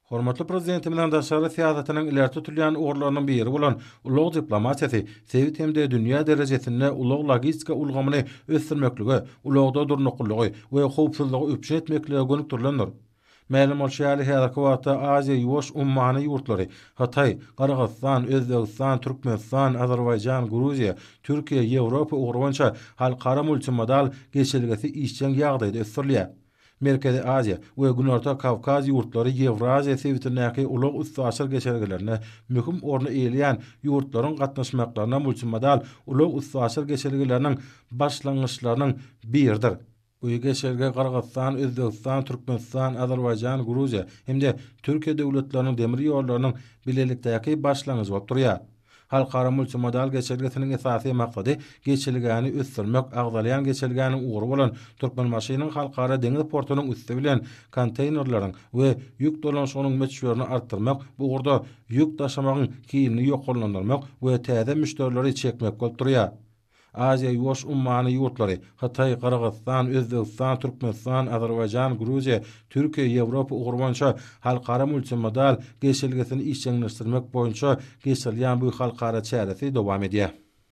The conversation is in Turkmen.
Hormatly Prezidentimiziň daşary syýasatynyň ileri tutulýan ugurlarynyň biri bolan ulag diplomatiýasy sebit hem-de dünýä derejesinde ulag-logistika ulgamyny ösdürmeklige, ulagda durnuklylygy we howpsuzlygy üpjün etmeklige gönükdirilendir. Mälim bolşy ýaly, häzirki wagtda Aziýa-Ýuwaş ummany ýurtlary, Hytaý, Gyrgyzystan, Özbegistan, Türkmenistan, Azerbaýjan, Gruziýa, Türkiýe, Ýewropa ugry boýunça halkara multimodal geçelgesi işjeň ýagdaýda ösdürilýär. Merkezi Aziýa we Günorta Kawkaz ýurtlary Ýewraziýa sebitindäki ulag-üstaşyr geçelgelerinde möhüm orny eýeleýän ýurtlaryň gatnaşmaklaryna multimodal ulag-üstaşyr geçelgeleriniň başlangyçlarynyň biridir. Bu geçelge Gyrgyzystan, Özbegistan, Türkmenistan, Azerbaýjan, Gruziýa hem-de Türkiýe döwletleriniň demir ýollarynyň bilelikdäki başlangyjy bolup durýar. Halkara multimodal geçelgesiniň esasy maksady geçelgäni ösdürmek, agzalýan geçelgäniň ugry bolan Türkmenbaşynyň Halkara deňiz portunyň üsti bilen konteýnerleriň we ýük dolanyşygynyň möçberini artdyrmak, bu ugurda ýük daşamagyň hilini ýokarlandyrmak we täze müşderileri çekmek bolup durýar. Aziýa-Ýuwaş ummany ýurtlary, Hytaý, Gyrgyzystan, Özbegistan, Türkmenistan, Azerbaýjan, Gruziýa, Türkiýe, Ýewropa ugry boýunça halkara multimodal geçelgesini işjeňleşdirmek boýunça geçirilýän bu halkara çäresi dowam edýär.